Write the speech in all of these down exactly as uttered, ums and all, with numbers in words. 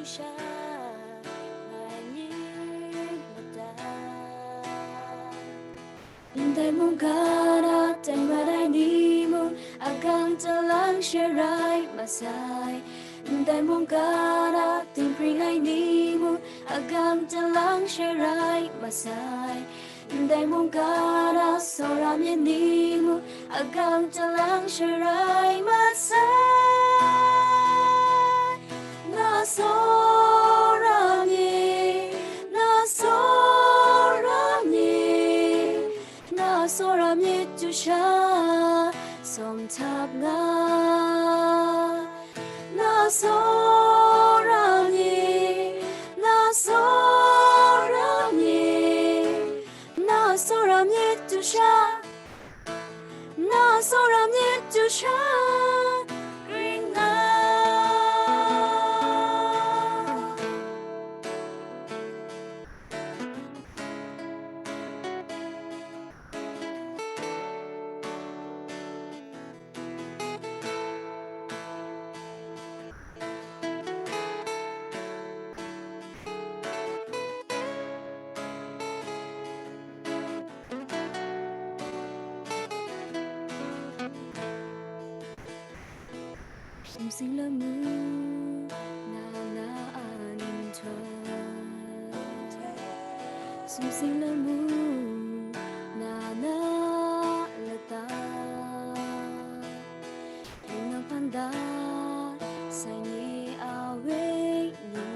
sha ngai myit mada. Ndai mungkan a teng mat ai ni mung, a gang talang sharai masai. Ndai mungkan a tingpring ai ni mung, a gang talang sharai masai. Ndai mungkan a tsawra myit ni mung, a gang talang sharai masai. Na tsawra myit, na tsawra myit, na tsawra myit, tu sha sawm htap nga. Na tsawra myit, na tsawra myit, na tsawra myit, tu sha, na tsawra myit, tu sha ring nga. Sumsing lamu na na a nhtoi, sumsing lamu na na lata, yu na hpan da sai ni a we ni.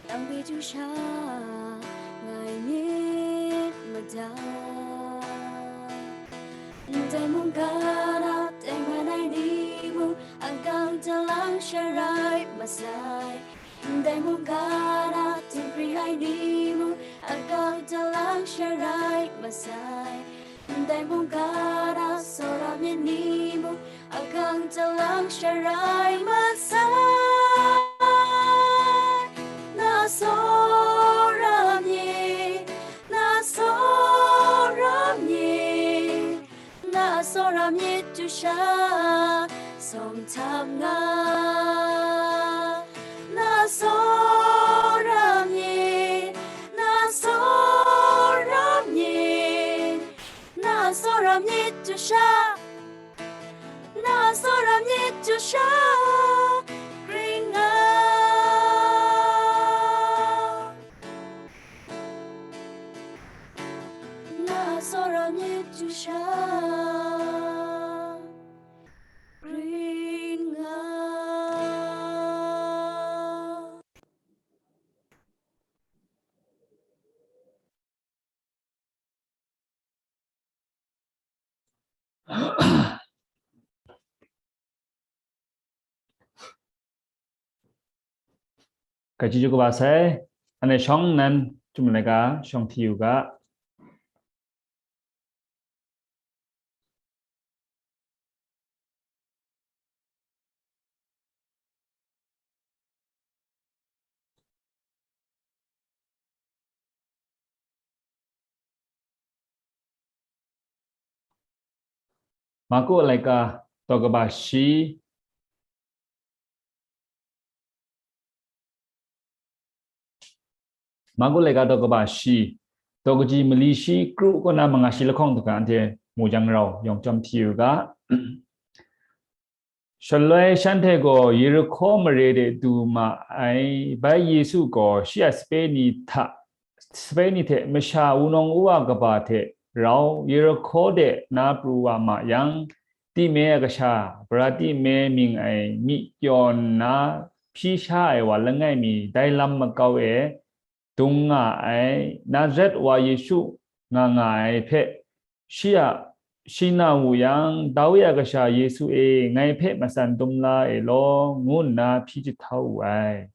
Nang hpe chyu sha ngai myit mada. Ndai mungkan a teng mat ai ni mung, a gang talang sharai masai. Ndai mungkan a tingpring ai ni mung, a gang talang sharai masai. Ndai mungkan a tsawra myit ni mung, a gang talang sharai masai. Na tsawra myit, na tsawra myit, na tsawra myit, tu sha sawm htap nga. Na tsawra myit, na tsawra myit, na tsawra myit, tu sha, na tsawra myit, tu sha ring nga. Na tsawra myit, tu sha ring nga. Kaji ju kaba sai, ane shawng nan, chum laika, shawng hti u ga. Marku laika daw kaba shi, Marku laika daw kaba shi, daw kaji mali shi kru kaw na manga shi lahkawng hta anhte mu jang rau yawng chyawm hti u ga. Shaloi shanhte gaw Yerihko mare de du ma ai, bai Yesu gaw shi a sape ni hta, sape ni hte masha wunawng wa kaba hte rau Yerihko de na pru wa ma yang, Time a kasha, Bartime mying ai myi kyaw nna hpyi sha ai wa langai mi dai lam makau e dung nga ai Nazaret wa Yesu nga nga ai hpe, shi a, shi na wu yang, Dawi a kasha Yesu e, ngai hpe matsan dum la e law, ngu nna hpyi jahtau wu ai.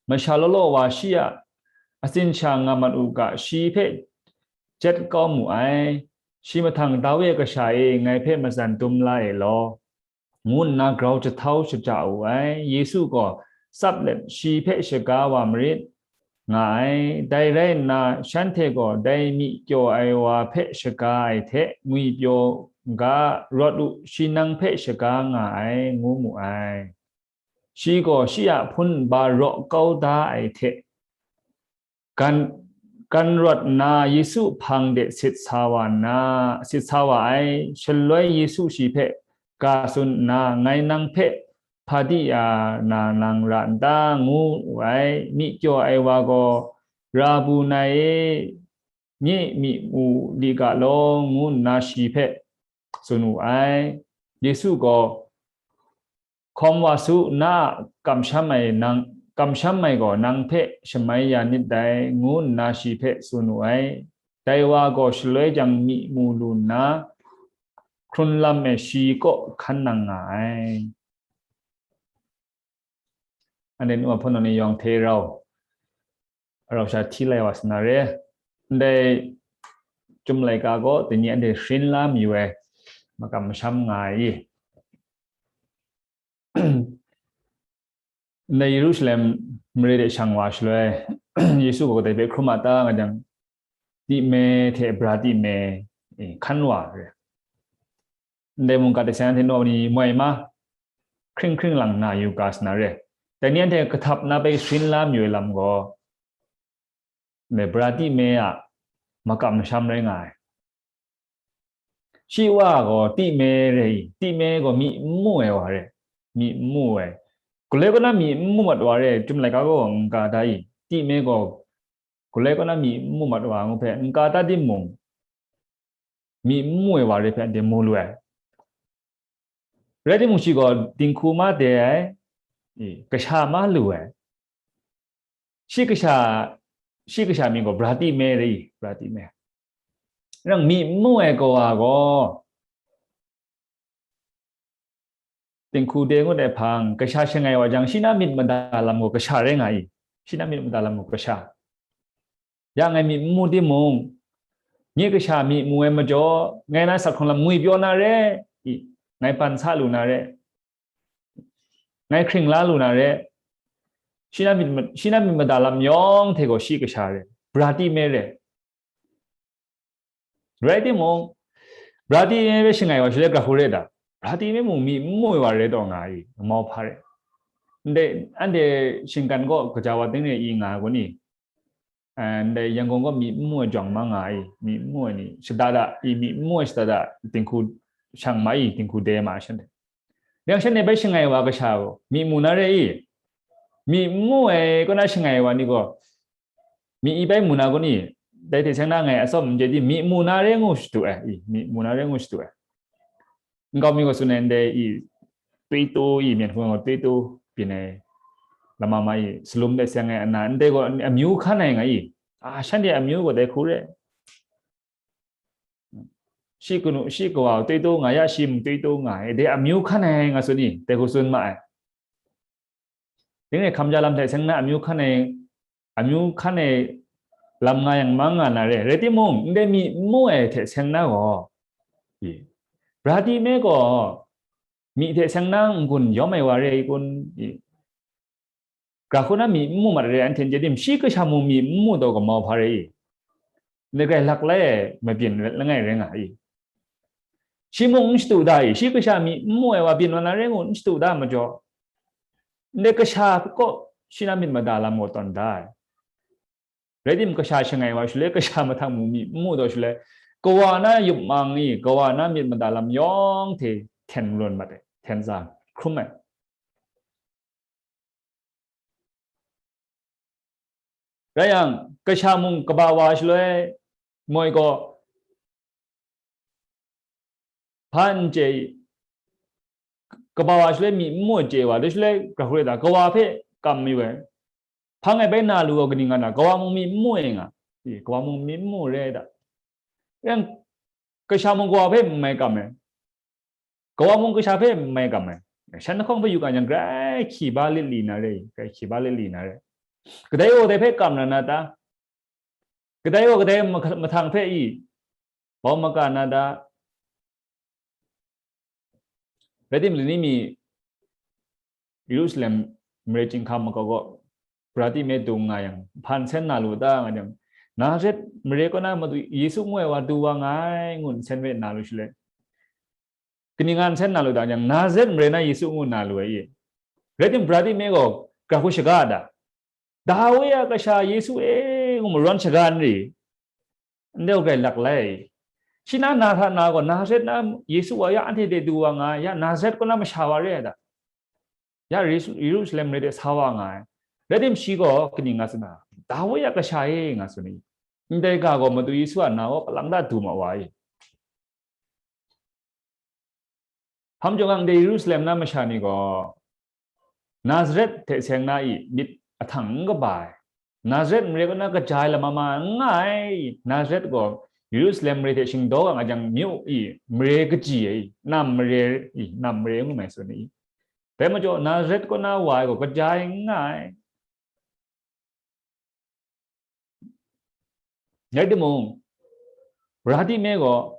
Masha law law wa shi a atsin sha nga mat u ga, shi hpe jet kau mu ai. Shi mahtang, Dawi a kasha e, ngai hpe matsan dum la e law, ngu nna grau jahtau shaja wu ai. Yesu gaw tsap let shi hpe shaga wa marit nga ai. Dai rai nna, shanhte gaw dai myi kyaw ai wa hpe shaga ai hte ngwipyaw ga rawt u, shi nang hpe shaga nga ai, ngu mu ai. Shi gaw shi a hpun nba raw kau da ai hte, gan, gan rawt nna Yesu hpang de sit sa wa nna, sit sa wa ai. Shaloi Yesu shi hpe ga tsun nna, "Ngai nang hpe hpa di ya na nang ra n ta?" ngu wu ai. Myi kyaw ai wa gaw, "Rabunai e, nye myi mu li ga law," ngu nna shi hpe tsun wu ai. Yesu gaw, "Hkawm wa su, na a kamsham ai nang, kamsham ai gaw nang hpe shamai ya nit dai," ngu nna shi hpe tsun wu ai. Dai wa gaw shaloi jang myi mu lu nna, hkrun lam e shi kaw hkan nang nga ai. Anhte nu a hpawnaw ni yawng hte rau, rau sha hti lai wa sa na re. Ndai Chyum laika gaw dai ni anhte sharin la mayu ai makam masham nga ai i? Ndai Yerusalem mare de shang wa shaloi, Yesu gaw kadai hpe hkrum a ta nga jang, Time hte Bratime, e, hkan wa re. Ndai mungga de seng anhte naw ni moi ma, hkring hkring lang na yu ga sa na re. Dai ni anhte kahtap na bai sharin la mayu ai lam gaw, ndai Bratime a makam masham rai nga ai. Shi wa gaw Time re i, Time gaw myi n mu ai wa re, myi n mu ai. Galoi kaw na myi n mu mat wa re, Chyum laika gaw n ga da i, Time gaw galoi kaw na myi n mu mat wa ngu hpe n ga da timung, myi n mu ai wa re hpe anhte mu lu ai. Rai timung, shi gaw dinghku ma de ai, i, kasha ma lu ai. Shi kasha, shi kasha mying gaw Bratime re i, Bratime. Nang myi n mu ai kawa gaw, dinghku de ngut ai hpang, kasha shangai wa jang, shi na myit mada lam gaw kasha rai nga i? Shi na myit mada lam gaw kasha. Ya ngai myi n mu timung, nye kasha myi mu ai majaw, ngai na sak hkrung lam ngwi pyaw na re i, ngai ban sa lu na re, ngai hkring la lu na re, shi na myit ma-, shi na myit mada lam yawng hte gaw shi kasha re, Bratime re. Rai timung, Bratime hpe shangai wa shaloi, gra hku re da, Bratime mung myi n mu ai wa re taw nga i, mau hpa re. Ndai, anhte shinggan gaw kaja wa ting re i nga ai kun i? Eh, ndai Yangon gaw myi n mu ai jawng ma nga i, myi n mu ai ni, shada da i, myi n mu ai shada da, dinghku shang ma i, dinghku de ma shanhte. Yang shanhte bai shangai wa kasha gaw, myi mu na re i? Myi n mu ai kaw na shangai wa ni gaw, myi i bai mu na kun i? Dai hte seng na ngai atsawm n chye di, myi mu na re ngu shadu ai i, myi mu na re ngu shadu ai. Nkau mi gaw tsun ai ndai i, Tuitu i, myen hkun gaw Tuitu byin ai lama ma i, salum de seng ai ana, ndai gaw amyu hkan ai nga i, a, shanhte amyu gaw dai hku re. Shi kanu, shi kawa Tuitu nga ya, shi mung Tuitu nga ai, dai amyu hkan ai nga tsun i, dai hku tsun ma ai. Ding e, hkam ja lam hte seng na amyu hkan ai, amyu hkan ai lam nga yang mang nga na re. Rai timung, ndai myi n mu ai hte seng na gaw, i, Bratime gaw myi hte seng na n-gun yawm ai wa re i kun? I, gra hku na myi n mu mat re, anhte n chye tim, shi kasha mung myi n mu taw kamau hpa re i? Ndai grai lak lai ai mabyin langai rai nga i? Shi mung n shadu da i? Shi kasha myi n mu ai wa byin wa na re ngu n shadu da majaw, ndai kasha kaw shi na myit mada lam gaw tawn da ai. Rai tim, kasha shangai wa shaloi, kasha mahtang mung myi n mu taw shaloi, kawa na yup mang i, kawa na myit mada lam yawng hte hten malun mat ai, hten tsa hkrum ai. Rai yang, kasha mung kaba wa shaloi, moi gaw, hpa n chye i, kaba wa shaloi myi n mu ai chye wa, dai shaloi gra hku re da, kawa hpe kam mayu ai. Hpang e bai na lu gaw kaning nga na, kawa mung myi n mu ai nga, i, kawa mung myi n mu re da. Yang, kasha mung kawa hpe n mai kam ai. Kawa mung kasha hpe n mai kam ai. Shan lahkawng hpe yu ga yang, grai hkyi ba lit li na re, grai hkyi ba lit li na re. Kadai gaw kadai hpe kam na na ta? Kadai gaw kadai ma-, mahtang hpe i bau maga na ta? Rai tim, lani mi Yerusalem mare chyinghka makau gaw, Bratime dung nga yang, hpa nsen na lu ta nga jang, Nazaret mare kaw na madu Yesu ngu ai wa du wa nga ai, ngu nsen we na lu shaloi, Kaning nga nsen na lu da yang, Nazaret mare na Yesu ngu nna lu ai i. Rai tim, Bartime gaw gara hku shaga a ta? Dawi a kasha Yesu e ngu marawn shaga n ri, ndai grai lak lai. Shi na, na hta na gaw, Nazaret na Yesu wa ya anhte de du wa nga ai, ya Nazaret kaw na masha wa re ai ta? Ya Yerusalem mare de sa wa nga ai. Rai tim, shi gaw kaning nga tsun na? Dawi a kasha e nga tsun i. Ndai ga gaw Madu Yesu a na gaw kalang da du ma wa i. Hpa majaw nga ndai Yerusalem na masha ni gaw Nazaret hte seng na i myit ahtang n kaba ai. Nazaret mare kaw na kaja ai lam ma ma n nga ai. Nazaret gaw Yerusalem mare hte shingdaw nga jang, myu i mare kaji ai, nam mare i, nam mare ngu mai tsun i. Dai majaw Nazaret kaw na wa ai gaw kaja ai n nga ai. Rai timung, Bartime gaw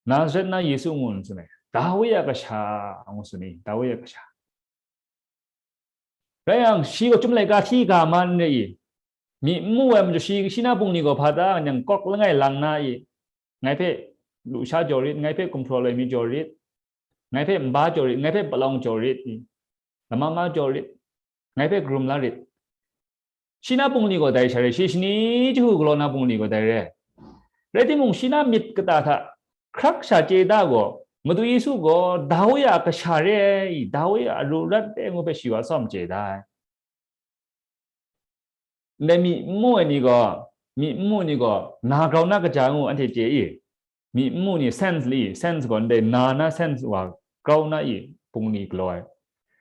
Nazaret na Yesu ngu n tsun ai, Dawi a kasha ngu tsun i, Dawi a kasha. Rai yang, shi gaw chyum laika hti ga ma n re i, myi n mu ai majaw, shi, shi na bungli gaw hpa ta nang kawk langai lang na i, ngai hpe lusha jaw rit, ngai hpe gumhpraw loi mi jaw rit, ngai hpe nba jaw rit, ngai hpe palawng jaw rit i, lama ma jaw rit, ngai hpe karum la rit. Shi na bungli gaw dai sha re, shi shani jahku galaw na bungli gaw dai re. Rai timung, shi na myit kata hta hkrak sha chye da gaw, Madu Yesu gaw Dawi a kasha re ai, Dawi a aru rat re ngu hpe shi wa tsawm chye da ai. Ndai myi n mu ai ni gaw, myi n mu ni gaw, na grau na kaja ngu anhte chye i. Myi n mu ni sense li, sense gaw ndai na na sense wa grau na i bungli galaw ai.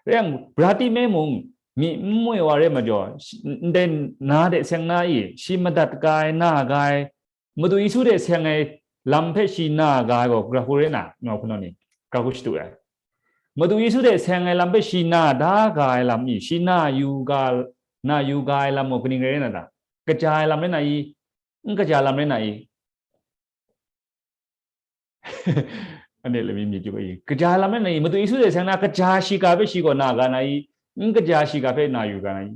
Rai yang, Bartime mung myi n mu ai wa re majaw, ndai na de seng na i, shi madat ga ai, na ga ai, Madu Yesu hte seng ai lam hpe shi na ga ai gaw gara hku rai na, nau hpunau ni, gara hku shadu ai. Madu Yesu hte seng ai lam hpe shi na da ga ai lam i, shi na yu ga, na yu ga ai lam gaw kaning rai na ta? Kaja ai lam rai na i, n kaja lam rai na i? Ane lami myit yu ga i, kaja ai lam rai na i? Madu Yesu hte seng na kaja shiga hpe shi gaw na ga na i? N kaja shiga hpe na yu ga na i?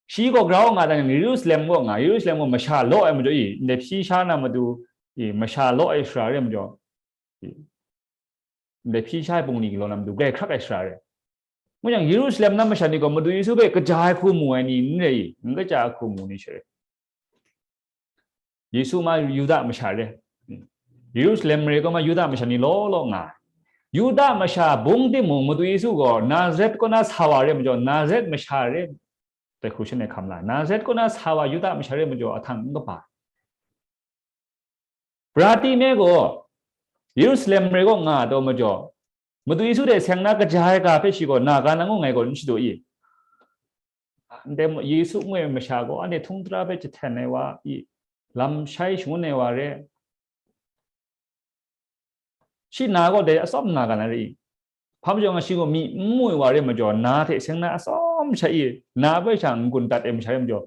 Shi gaw grau nga dan, Yerusalem kaw nga, Yerusalem gaw masha law ai majaw i, ndai hpyi sha na matu i, masha law ai sara re majaw, i, ndai hpyi sha ai bungli galaw na matu grai hkrak ai sara re. Ngu yang, Yerusalem na masha ni gaw Madu Yesu hpe kaja ai hku mu ai ni n rai i, n kaja ai hku mu ni she re. Yesu ma Yuda masha re. Yerusalem mare kaw ma Yuda masha ni law law nga ai. Yuda masha bung timung, Madu Yesu gaw Nazaret kaw na sa wa re majaw, Nazaret masha re, dai hku shanhte hkam la ai. Nazaret kaw na sa wa Yuda masha re majaw, ahtang n kaba ai. Bartime gaw Yerusalem mare kaw nga ai taw majaw, Madu Yesu hte seng na kaja ai ga hpe shi gaw na ga na ngu ngai gaw n shadu i? Ndai Yesu ngu ai masha gaw anhte htung tara hpe jahten ai wa i, lam shai shangun ai wa re. Shi na gaw dai atsawm na ga na re i? Hpa majaw nga, shi gaw myi n mu ai wa re majaw, na hte seng na atsawm sha i, na hpe sha n-gun dat ai masha re majaw,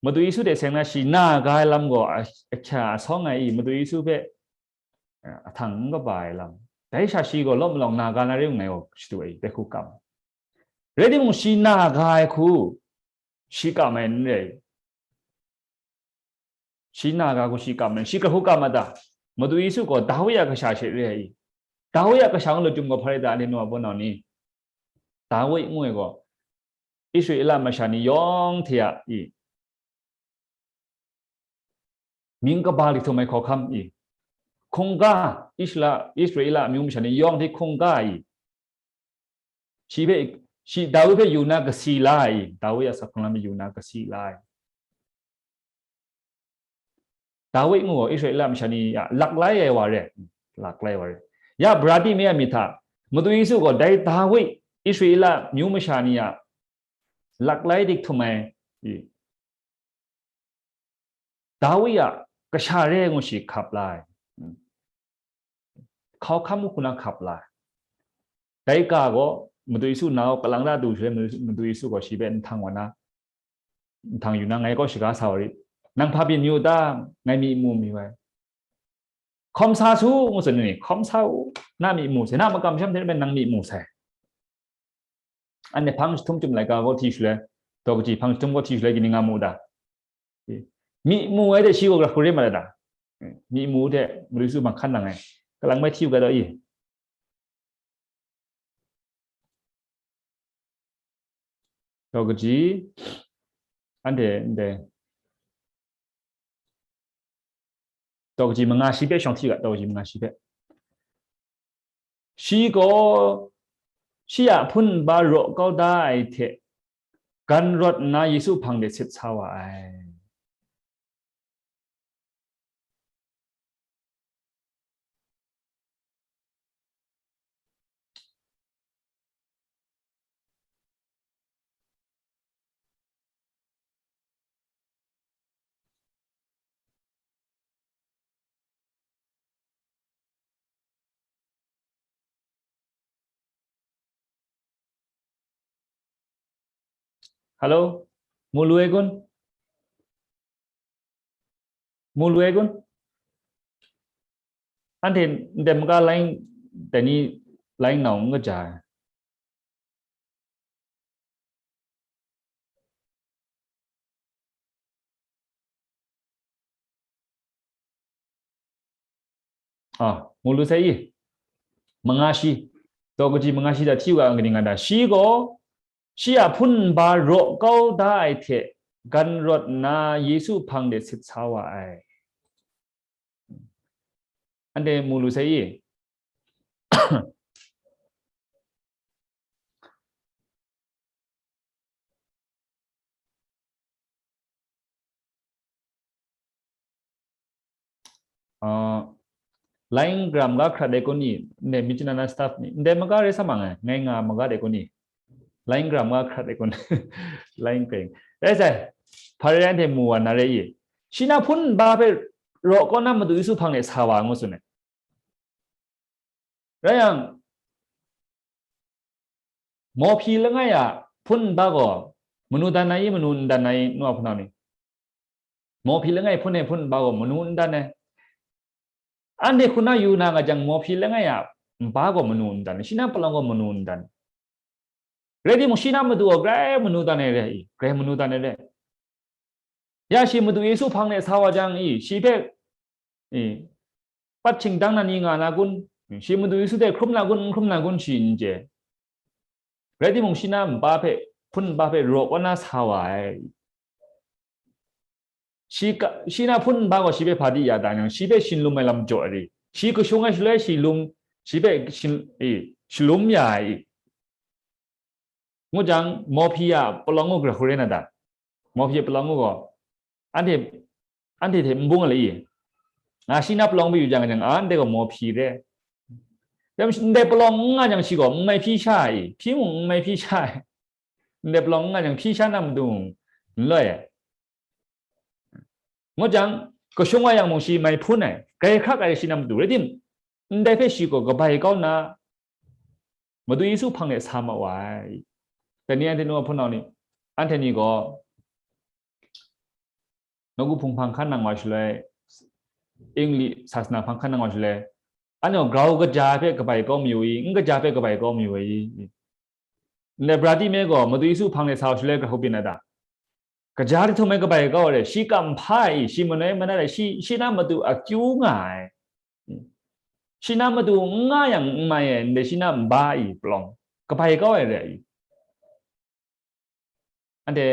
Madu Yesu hte seng na shi na ga ai lam gaw a-, ahkya asawng ai i, Madu Yesu hpe, eh, ahtang n kaba ai lam. Dai sha shi gaw law malawng na ga na re ngu ngai gaw shadu ai, dai hku kam. Rai timung, shi na ga ai hku shi kam ai n rai. Shi na ga hku shi kam ai, shi gara hku kam ai ta? Madu Yesu gaw Dawi a kasha she re ai i? Dawi a kasha ngu law, chyum gaw hpa rai ta, anhte nu a baw nau ni? Dawi ngu ai gaw Israela masha ni yawng hte a i, mying kaba dik htum ai hkawhkam i, hkungga, Israela, Israela amyu masha ni yawng hte hkungga i, shi hpe, shi, Dawi hpe yu na kasi la ai, Dawi a sa hkrung lam hpe yu na kasi la ai. Dawi ngu gaw Israela masha ni a laklai ai wa re, laklai wa re. Ya Bartime a myit hta, Madu Yesu gaw dai Dawi, Israela myu masha ni a laklai dik htum ai, i, Dawi a kasha re ngu shi hkap la ai. Hkau hkam hku na hkap la ai. Dai ga gaw Madu Yesu na gaw kalang da du shaloi, Madu Yesu gaw shi hpe nhtang wa na, nhtang yu na, ngai kaw shaga sa wa rit. Nang hpa byin yu ta? Ngai myi mu mayu ai. Hkawm sa su, ngu tsun ni, hkawm sa u, na myi mu sai, na makam masham hte maren nang myi mu sai. Anhte hpang jahtum jum laika gaw hti shaloi, daw kaji hpang jahtum gaw hti shaloi, kaning nga mu ta? Myi mu ai hte shi gaw gara hku re ma ta? Myi mu hte Madu Yesu mahkan nang ai. Kalang bai hti u ga daw i. Daw kaji, anhte ndai, daw kaji manga shi hpe shawng hti u ga, daw kaji manga shi hpe. Shi gaw, shi a hpun nba raw kau da ai hte, gan rawt nna Yesu hpang de sit sa wa ai. Hello, mu lu ai kun? Mu lu ai kun? Anhte ndai maga line, dai ni line nau n kaja ai. Ah, mu lu sai i. Manga shi. Daw kaji manga shi da hti u ga, kaning nga da. Shi gaw, shi a hpun nba raw kau da ai hte, gan rawt nna Yesu hpang de sit sa wa ai. Anhte mu lu sai i. Uh, line gram ga hkrat ai kun ni, ndai mi chana na staff ni, ndai maga rai sa ma ngai, ngai nga maga dai kun ni, line gram ga hkrat ai kun, line kring. Rai sai, hpa rai anhte mu wa na rai i. Shi na hpun nba hpe raw kau na Madu Yesu hpang de sa wa ngu tsun ai. Rai yang, mawhpyi langai a hpun nba gaw manu dan ai i, manu n dan ai, nu a hpunau ni? Mawhpyi langai hpun e hpun nba gaw manu n dan ai. Anhte hku na yu na nga jang, mawhpyi langai a nba gaw manu n dan ai, shi na palawng gaw manu n dan ai. Rai timung, shi na matu gaw grai manu dan ai re i, grai manu dan ai re. Ya shi Madu Yesu hpang de sa wa jang i, shi hpe, i, pat shingdang na ni nga na kun? Shi Madu Yesu hte hkrum na kun, n hkrum na kun, shi n chye. Rai timung, shi na nba hpe, hpun nba hpe raw kau na sa wa ai. Shi ka, shi na hpun nba gaw shi hpe hpa di ya da yang, shi hpe shin lum ai lam jaw ai ri, shi kashung ai shaloi shi lum, shi hpe shin, i, shalum ya ai i. Ngu jang, mawhpyi a palawng u gara hku rai na ta? Mawhpyi a palawng u gaw, anhte, anhte hte n bung ai le i? Nga shi na palawng hpe yu jang, jang, anhte gaw mawhpyi re. Ndai palawng n nga jang, shi gaw n mai hpyi sha ai i? Hpyi mung n mai hpyi sha ai. Ndai palawng n nga jang, hpyi sha na matu n loi ai. Ngu jang, kashung wa yang mung shi mai hpun ai, grai hkrak ai shi na matu rai timung, ndai hpe shi gaw kabai kau nna, Madu Yesu hpang de sa ma wa ai. Dai ni anhte nu a hpunau ni, anhte ni gaw, nawku hpung hpang hkan nang wa shaloi, Ingli sasana hpang hkan nang wa shaloi, anhte gaw grau kaja hpe kabai kau mayu i, n kaja hpe kabai kau mayu i? Ndai Bartimai gaw Madu Yesu hpang de sa wa shaloi, gara hku byin na ta? Kaja jahtum e kabai kau ai re, shi kam hpa ai, shi manoi manat ai, shi, shi na matu akyu nga ai. Shi na matu n nga yang n mai ai, ndai shi na nba i palawng, kabai kau ai re ai. Anhte,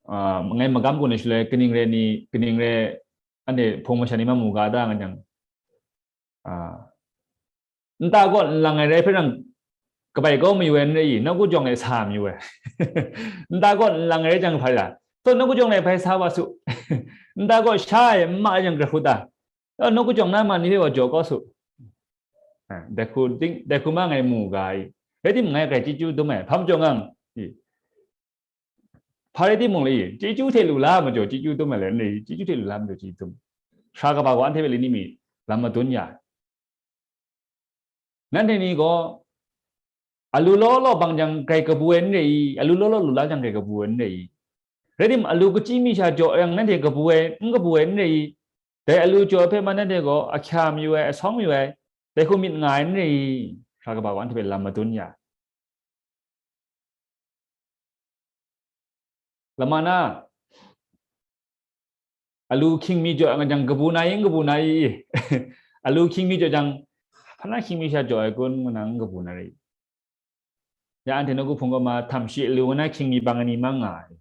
ah, ngai magam gun ai shaloi, kaning rai ni, kaning rai, anhte hpung masha ni ma mu ga da nga jang, ah, nta gaw nlang ai rai hpe rang kabai kau mayu ai n rai i, nawku jawng e sa mayu ai. Nta gaw nlang ai rai jang hpa la, taw nawku jawng e hpai sa wa su. Nta gaw sha ai n ma ai jang gara hku ta? Taw nawku jawng na ma ni hpe wa jaw kau su. Ah, dai hku ding, dai hku ma ngai mu ga i. Rai timung, ngai grai chyeju dum ai, hpa majaw ngang i? Hpa rai timung le i, chyeju hte lu la majaw chyeju dum ai le, n rai i, chyeju hte lu la majaw chyeju dum. Sara kaba gaw anhte hpe lani mi lam madun ya ai. Nanhte ni gaw, alu law law bang jang grai kabu ai n rai i? Alu law law lu la jang grai kabu ai n rai i? Rai timung, alu kachyi mi sha jaw yang nanhte kabu ai, n kabu ai n rai i? Dai alu jaw hpe ma nanhte gaw ahkya mayu ai, asawng mayu ai, dai hku myit nga ai n rai i? Sara kaba gaw anhte hpe lam madun ya. Lama na, Alu hkying mi jaw nga jang kabu na i, kabu na i, alu hkying mi jaw jang, hpa na hkying mi sha jaw ai kun, ngu na kabu na rai. Ya anhte nawku hpung gaw ma htam shi alu nga na hkying mi bang ai ni mang nga ai.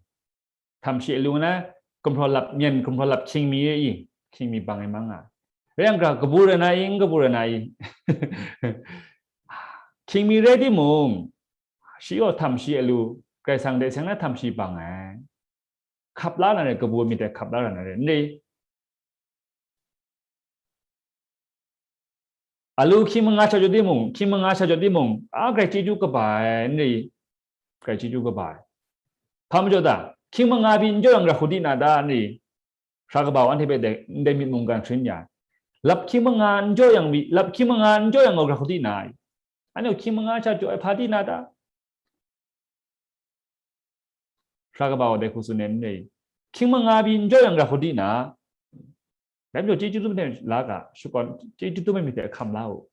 Htam shi alu nga na gumhpraw lap myen, gumhpraw lap hkying mi i, hkying mi bang ai mang nga ai. Rai yang gra kabu rai na i, kabu rai na i. Hkying mi rai timung, shi gaw htam shi alu, Karai Kasang de seng na htam shi bang ai. Hkap la na re, kabu ai myit dai hkap la ra na re, n rai. Alu hkying manga sha jaw timung, hkying manga sha jaw timung, a, grai chyeju kaba ai, n rai. Grai chyeju kaba ai. Hpa majaw ta? Hkying manga pyi n jaw yang ra hku di na ta, n rai. Hkra kaba gaw anhte hpe dai, ndai myit mungkan sharin ya ai. Lap hkying manga n jaw yang pyi, lap hkying manga n jaw yang gaw ra hku di na ai. Anhte gaw hkying manga sha jaw ai hpa di na ta? Hkra kaba gaw dai hku tsun ai n rai. Hkying manga pyi n jaw yang ra hku di na? Dai majaw chyeju dum hte la ga, shakawn chyeju dum ai myit hte hkam la u.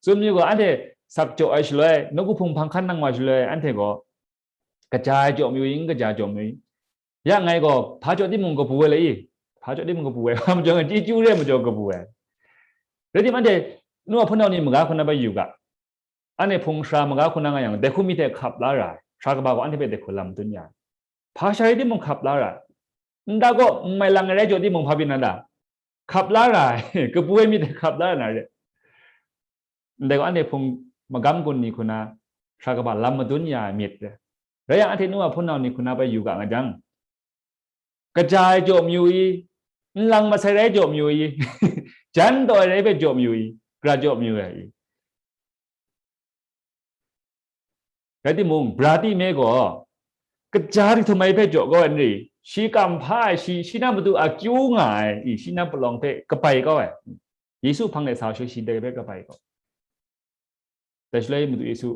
Tsun mi gaw, anhte sak jaw ai shaloi, nawku hpung hpang hkan nang wa shaloi, anhte gaw kaja ai jaw mayu i, n kaja jaw mayu i. Ya ngai gaw hpa jaw timung kabu ai le i, hpa jaw timung kabu ai, hpa majaw nga chyeju re majaw kabu ai. Rai tim, anhte nu a hpunau ni maga hku na bai yu ga. Anhte hpung shara maga hku na nga yang, dai hku mi hte hkap la ra ai, hkra kaba gaw anhte hpe dai hku lam dun ya ai. Hpa sha rai timung hkap la ra ai. Nta gaw n mai lang ai rai jaw timung, hpa byin na ta? Hkap la ra ai, kabu ai myit hte hkap la ra na re. Ndai gaw anhte hpung magam gun ni hku na, hkra kaba lam madun ya ai myit re. Rai yang, anhte nu a hpunau ni hku na bai yu ga nga jang, kaja ai jaw mayu i, nlang masai rai jaw mayu i, jan taw ai rai hpe jaw mayu i, gara jaw mayu ai i. Rai timung, Bartimai gaw kaja dihtum ai hpe jaw kau ai n rai, shi kam hpa ai, shi, shi na matu akyu nga ai, i, shi na palawng hpe kabai kau ai. Yesu hpang de sa shaloi shi dai hpe kabai kau. Dai shaloi Madu Yesu,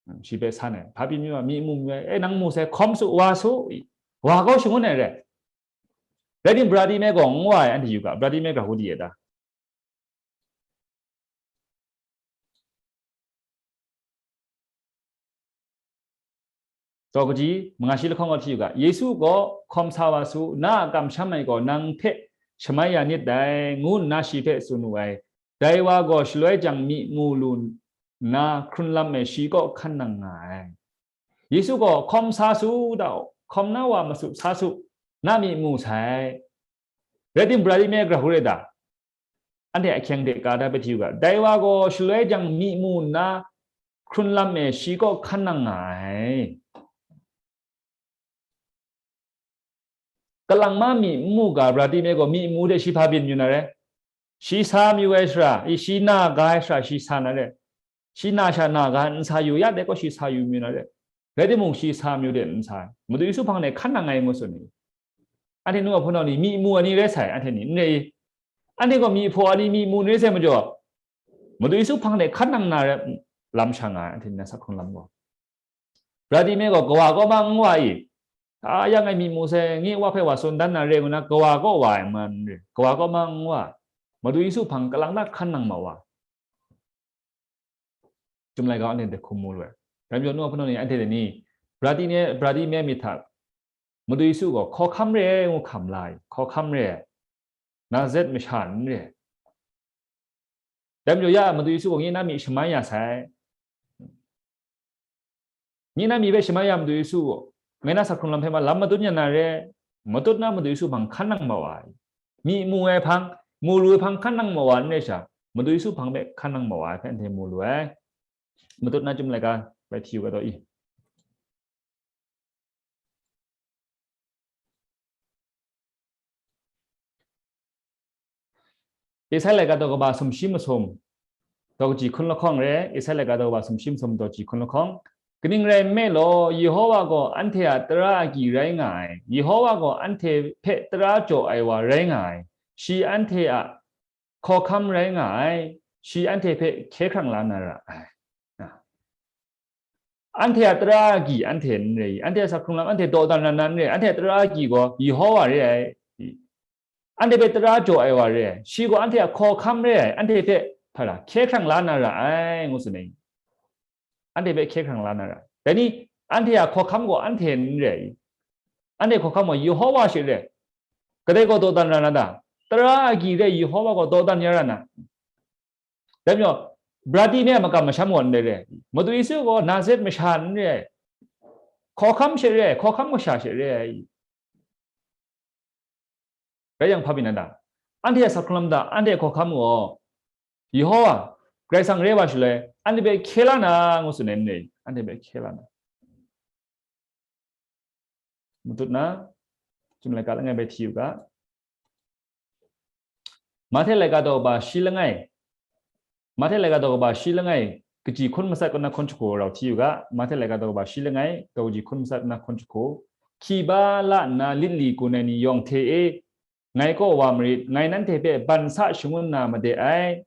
mm, shi hpe san ai, hpa pyi mi wa, mi mu mi wa, e, nang mu sai, hkawm su, wa su, i, wa kau shangun ai re. Rai tim, Bartimai gaw n wa ai, anhte yu ga, Bartimai gara hku di ai ta? Daw kaji manga shi lahkawng gaw hti yu ga, Yesu gaw, "Hkawm sa wa su, na a kamsham ai gaw nang hpe shamai ya nit dai," ngu nna shi hpe tsun wu ai. Dai wa gaw shaloi jang myi mu lu nna hkrun lam e shi kaw hkan nang nga ai. Yesu gaw, "Hkawm sa su da, hkawm na wa masu sa su, na myi mu sai." Rai tim, Bartimai gara hku rai ta? Anhte ahkying hte ka da bai hti yu ga, dai wa gaw shaloi jang myi mu nna hkrun lam e shi kaw hkan nang nga ai. Kalang ma myi n mu ga, Bartimai gaw myi mu de shi hpa byin yu na re? Shi sa mayu ai shara, i, shi na ga ai shara shi sa na re? Shi na sha na ga n sa yu, ya dai gaw shi sa yu mayu na re? Rai timung, shi sa mayu de n sa ai. Madu Yesu hpang de hkan nang ai ngu tsun ni. Anhte nu a hpunau ni, myi mu ai ni rai sai, anhte ni, n rai i? Anhte gaw myi hpaw ai ni, myi mu ni rai sai majaw, Madu Yesu hpang de hkan nang na re, lam sha nga ai, anhte ni na sa hkrung lam gaw. Bartimai gaw kawa kaw ma n wa i, a, ya ngai myi mu sai, nye wa hpe wa tsun dan na re ngu na, kawa kaw wa ai man re, kawa kaw ma n wa. Madu Yesu hpang kalang na hkan nang ma wa. Chyum laika anhte hkum mu lu ai. Dai majaw, nu a hpunau ni, anhte ni, Bartimai, Bartimai myit hta, Madu Yesu gaw hkawhkam re ai ngu hkam la ai, hkawhkam re ai, Nazaret masha n re ai. Dai majaw, ya Madu Yesu gaw nye na myi shamai ya sai. Nye na myi hpe shamai ya Madu Yesu gaw, ngai na sa hkrung lam hpe ma lam madun ya na re, matut na Madu Yesu hpang hkan nang ma wa ai. Myi mu ai hpang, mu lu ai hpang hkan nang ma wa n rai sha, Madu Yesu hpang hpe hkan nang ma wa ai hpe anhte mu lu ai. Matut na Chyum laika bai hti yu ga taw i. Isai laika daw kaba sumshi masum, daw kaji hkun lahkawng re, Isai laika daw kaba sumshi masum daw kaji hkun lahkawng. Kaning rai nme law, Yehowa gaw anhte a tara agyi rai nga ai, Yehowa gaw anhte hpe tara jaw ai wa rai nga ai, shi anhte a hkawhkam rai nga ai, shi anhte hpe hkye hkrang la na ra ai. Anhte a tara agyi anhte n rai, anhte a sa hkrung lam anhte dawdan ran na n rai, anhte a tara agyi gaw Yehowa re ai, anhte hpe tara jaw ai wa re ai, shi gaw anhte a hkawhkam re ai, anhte hpe hpa ra hkye hkrang la na ra ai, ngu tsun ai. Anhte hpe hkye hkrang la na ra ai. Dai ni, anhte a hkawhkam gaw anhte n rai, anhte hkawhkam gaw Yehowa she re ai. Kadai gaw dawdan ra na ta? Tara agyi re ai Yehova gaw dawdan ya ra na. Dai majaw, Brati me a makam masham gaw ndai re ai. Madu Yesu gaw Nazaret masha n re ai. Hkawhkam she re ai, hkawhkam masha she re ai. Rai yang, hpa byin na ta? Anhte a sa hkrung lam ta, anhte a hkawhkam gaw Yehova, Karai Kasang re wa shaloi, anhte hpe hkye la na, ngu tsun ai n rai? Anhte hpe hkye la na. Matut na, Chyum laika langai bai hti yu ga. Mahte laika daw kaba shi langai, Mahte laika daw kaba shi langai, kaji hkun matsat kaw na hkun jahku rau hti yu ga. Mahte laika daw kaba shi langai, daw kaji hkun matsat kaw na hkun jahku. Hki ba la nna lit li gun ai ni yawng hte e, ngai kaw wa marit, ngai nanhte hpe ban sa shangun na made ai.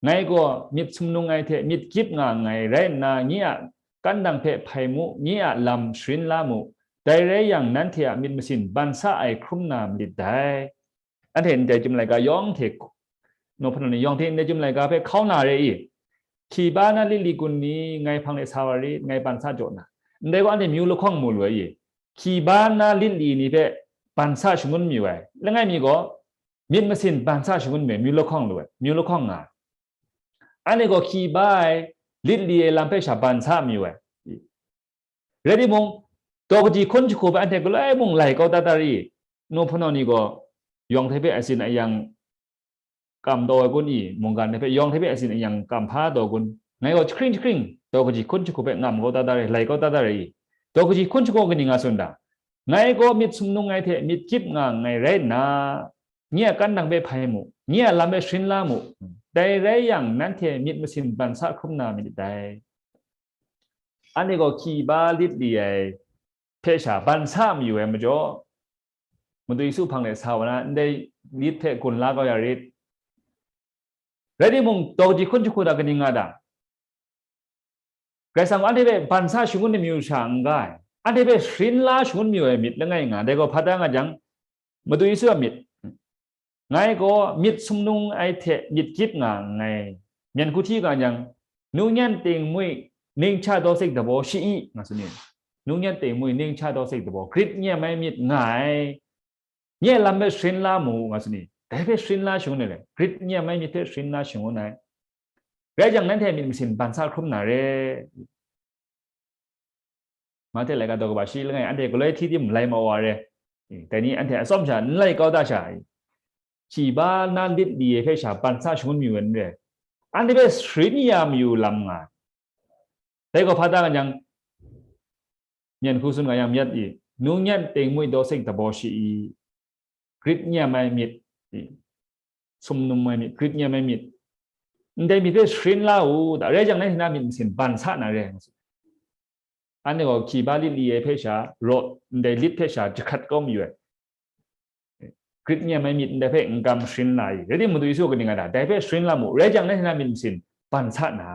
Ngai gaw myit sumnung ai hte myit gyip nga nngai rai nna, nye a kandang hpe hpai mu, nye a lam sharin la mu, dai rai yang, nanhte a myit masin ban sa ai hkrum na malit dai. Anhte ndai Chyum laika yawng hte, nawhpawnaw ni yawng hte ndai Chyum laika hpe hkau na re i? Hki ba na lit li gun ni ngai hpang de sa wa rit, ngai ban sa jaw na. Ndai gaw anhte myu lahkawng mu lu ai i? Hki ba na lit li ni hpe ban sa shangun mayu ai. Langai mi gaw myit masin ban sa shangun mayu ai, myu lahkawng lu ai, myu lahkawng nga ai. Anhte gaw hki ba ai, lit li ai lam hpe sha ban sa mayu ai. Rai timung, daw kaji hkun jahku hpe anhte galoi mung lai kau dat dat ri, nawhpawnaw ni gaw yawng hte hpe atsin ayang kam taw ai kun i? Mungkan hte hpe yawng hte hpe atsin ayang kam hpa taw ai kun? Ngai gaw jahkring jahkring daw kaji hkun jahku hpe ngam kau dat dat ri, lai kau dat dat ri. Daw kaji hkun jahku kaning nga tsun ta? Ngai gaw myit sumnung ai hte myit gyip nga nngai rai nna, nye a kandang hpe hpai mu, nye a lam hpe sharin la mu, dai rai yang, nanhte myit masin ban sa hkrum na malit dai. Anhte gaw hki ba lit li ai hpe sha ban sa mayu ai majaw, Madu Yesu hpang de sa wa na, ndai lit hpe gun la kau ya rit. Rai timung, daw kaji hkun jahku hta kaning nga ta? Karai Kasang gaw anhte hpe ban sa shangun mayu sha n ga ai, anhte hpe sharin la shangun mayu ai myit langai nga ai. Dai gaw hpa ta nga jang, Madu Yesu a myit, ngai gaw myit sumnung ai hte myit gyip nga nngai. Myen hku hti nga jang, nungyan tingmui ning cha daw sek dabaw shi i, nga tsun ni. Nungyan tingmui ning cha daw sek dabaw, grit nyem ai myit nga ai. Nye lam hpe sharin la mu, nga tsun ni. Dai hpe sharin la shangun ai re, grit nyem ai myit hpe sharin la shangun ai. Rai jang, nanhte myit masin ban sa hkrum na re. Mahte laika daw kaba shi langai, anhte galoi hti tim lai ma wa re. Dai ni anhte atsawm sha n lai kau da sha, hki ba na lit li ai hpe sha ban sa shangun mayu ai n re. Anhte hpe sharin ya mayu lam nga ai. Dai gaw hpa ta nga jang, myen hku tsun nga yang myit i, nungyan tingmui daw sek dabaw shi i, grit nyem ai myit i, sumnung ai myit, grit nyem ai myit, ndai myit hpe sharin la u, da rai jang, nanhte na myit masin ban sa na re. Anhte gaw hki ba lit li ai hpe sha raw, ndai lit hpe sha jahkrat kau mayu ai. Grit nyem ai myit ndai hpe n kam sharin la i? Rai timung, Madu Yesu kaning nga ta? Dai hpe sharin la mu, rai jang, nanhte na myit masin ban sa na.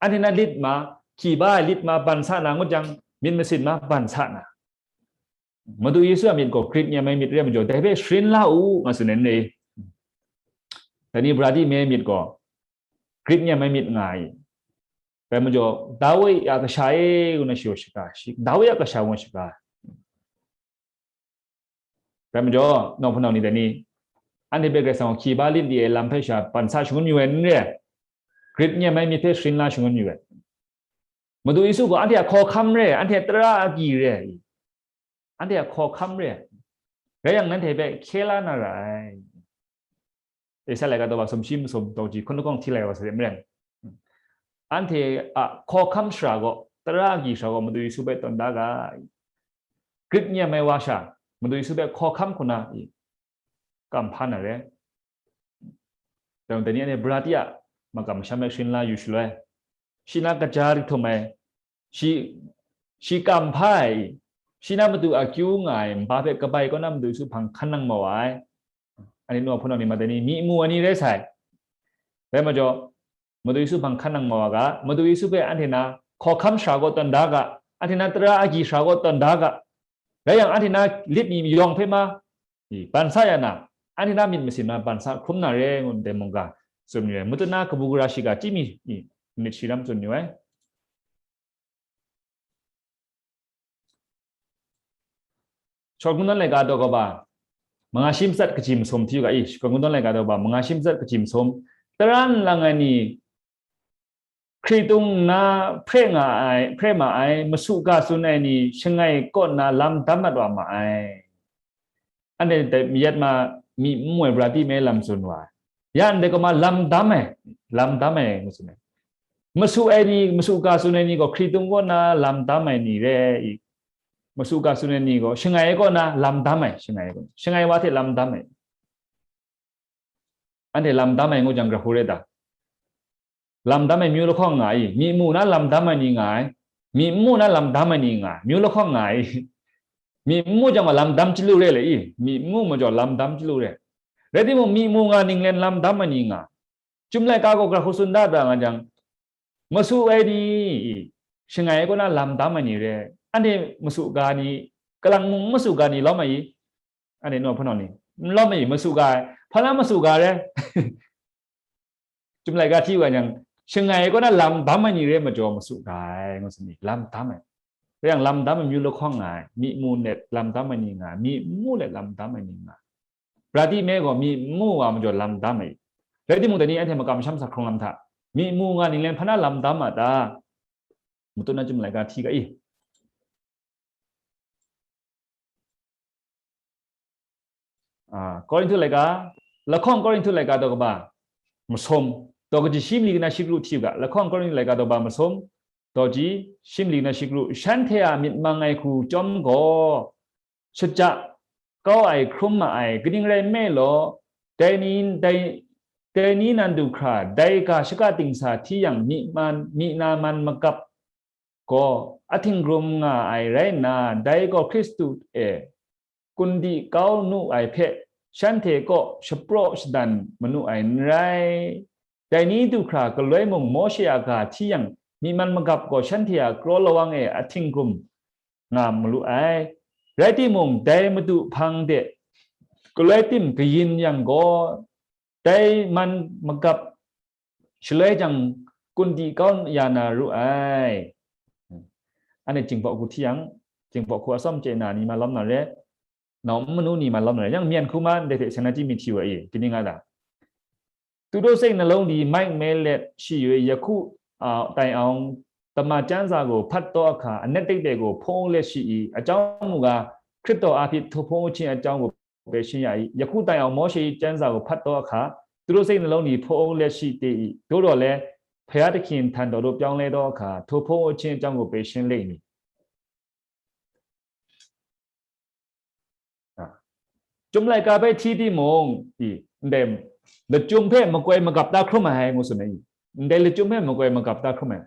Anhte na lit ma, hki ba ai lit ma ban sa na ngut jang, myit masin ma ban sa na. Madu Yesu a myit gaw grit nyem ai myit re majaw, dai hpe sharin la u, nga tsun ai n re? Dai ni, Brati me myit gaw grit nyem ai myit nga ai. Dai majaw, Dawi a kasha e, ngu na shi gaw shaga, shi, Dawi a kasha ngu shaga. Dai majaw, nawhpawnaw ni dai ni, anhte hpe Karai Kasang gaw hki ba lit li ai lam hpe sha ban sa shangun mayu ai n re? Grit nyem ai myit hpe sharin la shangun mayu ai. Madu Yesu gaw anhte a hkawhkam re ai, anhte a tara agyi re ai, anhte a hkawhkam re ai. Rai yang, nanhte hpe hkye la na ra ai. Esaia laika daw kaba sumshi masum, daw kaji hkun lahkawng hti lai wa sa de maren, anhte a hkawhkam shara gaw, tara agyi shara gaw, Madu Yesu hpe tawn da ga. Grit nyem ai wa sha, Madu Yesu hpe hkawhkam hku na i, kam hpa na re. Dai ni, anhte Brati a makam masham hpe sharin la yu shaloi, shi na kaja htum ai, shi, shi kam hpa ai, shi na matu akyu nga ai npa hpe kabai kaw na Madu Yesu hpang hkan nang ma wa ai. Anhte nawhpawnaw ni, ma dai ni, myi mu ai ni rai sai. Dai majaw, Madu Yesu hpang hkan nang ma wa ga, Madu Yesu hpe anhte na hkawhkam shara gaw tawn da ga, anhte na tara agyi shara gaw tawn da ga. Rai yang, anhte na lit mi yawng hpe ma, i, ban sa ya na, anhte na myit masin ma ban sa hkrum na re, ngu ndai mungga tsun mayu ai. Matut na kabu gara shiga chyahpyi mi, i, myit shi lam tsun mayu ai. Shawng nnan laika daw kaba Manga shi matsat kaji masum hti u ga i, Shakawn Kungdawn laika daw ba, manga shi matsat kaji masum, taran lang ai ni, hkritung nna hpre nga ai, hpre ma ai, masu ga tsun ai ni, shangai kaw nna lam dam mat wa ma ai. Anhte dai mayat ma mi n mu ai, brati me lam tsun wa ai. Ya ndai kaw ma lam dam ai, lam dam ai ngu tsun ai. Masu ai ni, masu ga tsun ai ni gaw hkritung kaw na lam dam ai ni re i. Masu ga tsun ai ni gaw shangai ai kaw na lam dam ai, shangai ai kaw na. Shangai wa hte lam dam ai. Anhte lam dam ai ngu jang, grahku re ta? Lam dam ai myu lahkawng nga i, mi mu na lam dam ai ni nga ai, mi mu na lam dam ai ni nga ai, myu lahkawng nga i. Mi mu jang wa lam dam chyalu re le i, mi mu majaw lam dam chyalu re. Rai timung, mi mu nga ninglen lam dam ai ni nga. Chyum laika gaw grahku tsun da da nga jang, masu ai ni, shangai ai kaw na lam dam ai ni re, anhte masu ga ni, kalang mung masu ga ni lawm ai i, anhte nu hpunau ni, n lawm ai i, masu ga ai, hpa na masu ga re. Chyum laika hti wa yang, shangai ai kaw na lam dam ai ni re majaw masu ga ai, ngu tsun ni, lam dam ai. Rai yang, lam dam ai myu lahkawng nga ai, mi mu let lam dam ai ni nga ai, mi mu let lam dam ai ni nga ai. Brati me gaw mi mu wa majaw lam dam ai. Rai timung, dai ni anhte makam masham sa hkrung lam hta, mi mu nga ninglen hpa na lam dam a ta? Matut na Chyum laika hti ga i. Ah, Korinhtu laika, lahkawng Korinhtu laika daw kaba masum, daw kaji shi mali kena shi kru hti u ga, lahkawng Korinhtu laika daw kaba masum, daw kaji shi mali kena shi kru, shanhte a myit mang ai hku chyawm gaw, shaja kau ai hkrum ma ai, kaning rai nme law, dai ni, dai, dai ni nan du hkra, dai ga shaka dingsa hti yang, myi man, myi na man magap gaw ahting hkrum nga ai rai nna, dai gaw Hkristu e kundi kau nu ai hpe, shanhte kaw shapraw shadan manu ai n rai. Dai ni du hkra galoi mung Mawshe a ga hti yang, myi man magap gaw shanhte a kraw lawang e ahting hkrum nga malu ai. Rai timung, dai Madu hpang de galoi tim kayin yang gaw, dai man magap shaloi jang, kundi kau ya na ru ai. Anhte Jinghpaw hku hti yang, Jinghpaw hku atsawm chye na ni ma lawm na re, nau n manu ni ma lawm na re, yang myen hku ma ndai hte seng na chyi mi hti wa i, kaning nga ta? သူတို့စိတ်နှလုံးသည် မိုက်မဲလျက်ရှိ၍ ယခု အာ တိုင်အောင် တမန်ကျမ်းစာကို ဖတ်သောအခါ အနက်တိတ်တဲ့ကို ဖုံးအုပ်လျက်ရှိ၏။ အကြောင်းမူကား ခရစ်တော်အားဖြင့် ထိုဖုံးအုပ်ခြင်းအကြောင်းကို ပယ်ရှင်းရ၏။ ယခုတိုင်အောင် မောရှေ၏ကျမ်းစာကို ဖတ်သောအခါ သူတို့စိတ်နှလုံးသည် ဖုံးအုပ်လျက်ရှိသေး၏။ သို့သော်လည်း ဘုရားသခင်ထံတော်သို့ ပြောင်းလဲသောအခါ ထိုဖုံးအုပ်ခြင်းအကြောင်းကို ပယ်ရှင်းလိမ့်မည်။ အာ Chyum laika hpe hti timung, i, ndai lachyum hpe makoi magap da hkrum ai ngu tsun ai, i, ndai lachyum hpe makoi magap da hkrum ai.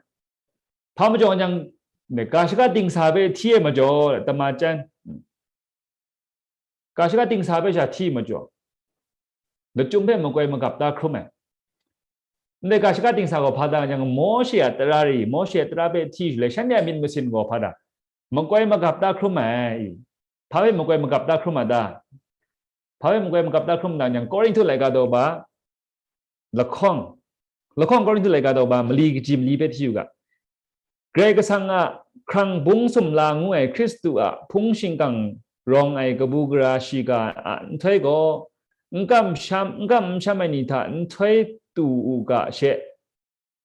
Hpa majaw yang, ndai ga shaka dingsa hpe hti ai majaw, tama chan, ga shaka dingsa hpe sha hti majaw, lachyum hpe makoi magap da hkrum ai. Ndai ga shaka dingsa gaw hpa da yang, Mawshe a tara rai, Mawshe a tara hpe hti shaloi, shanhte a myit masin gaw hpa da, makoi magap da hkrum ai. Hpa hpe makoi magap da hkrum ai ta? Hpa hpe makoi magap da hkrum ai ta yang, Korinhtu laika daw ba lahkawng, lahkawng Korinhtu laika daw ba mali kaji mali hpe hti u ga. Karai Kasang a hkrang bung sumla ngu ai Hkristu a hpung shingkang rawng ai kabu gara shiga a nhtoi gaw, n kam sham, n kam n sham ai ni hta nhtoi tu u ga she,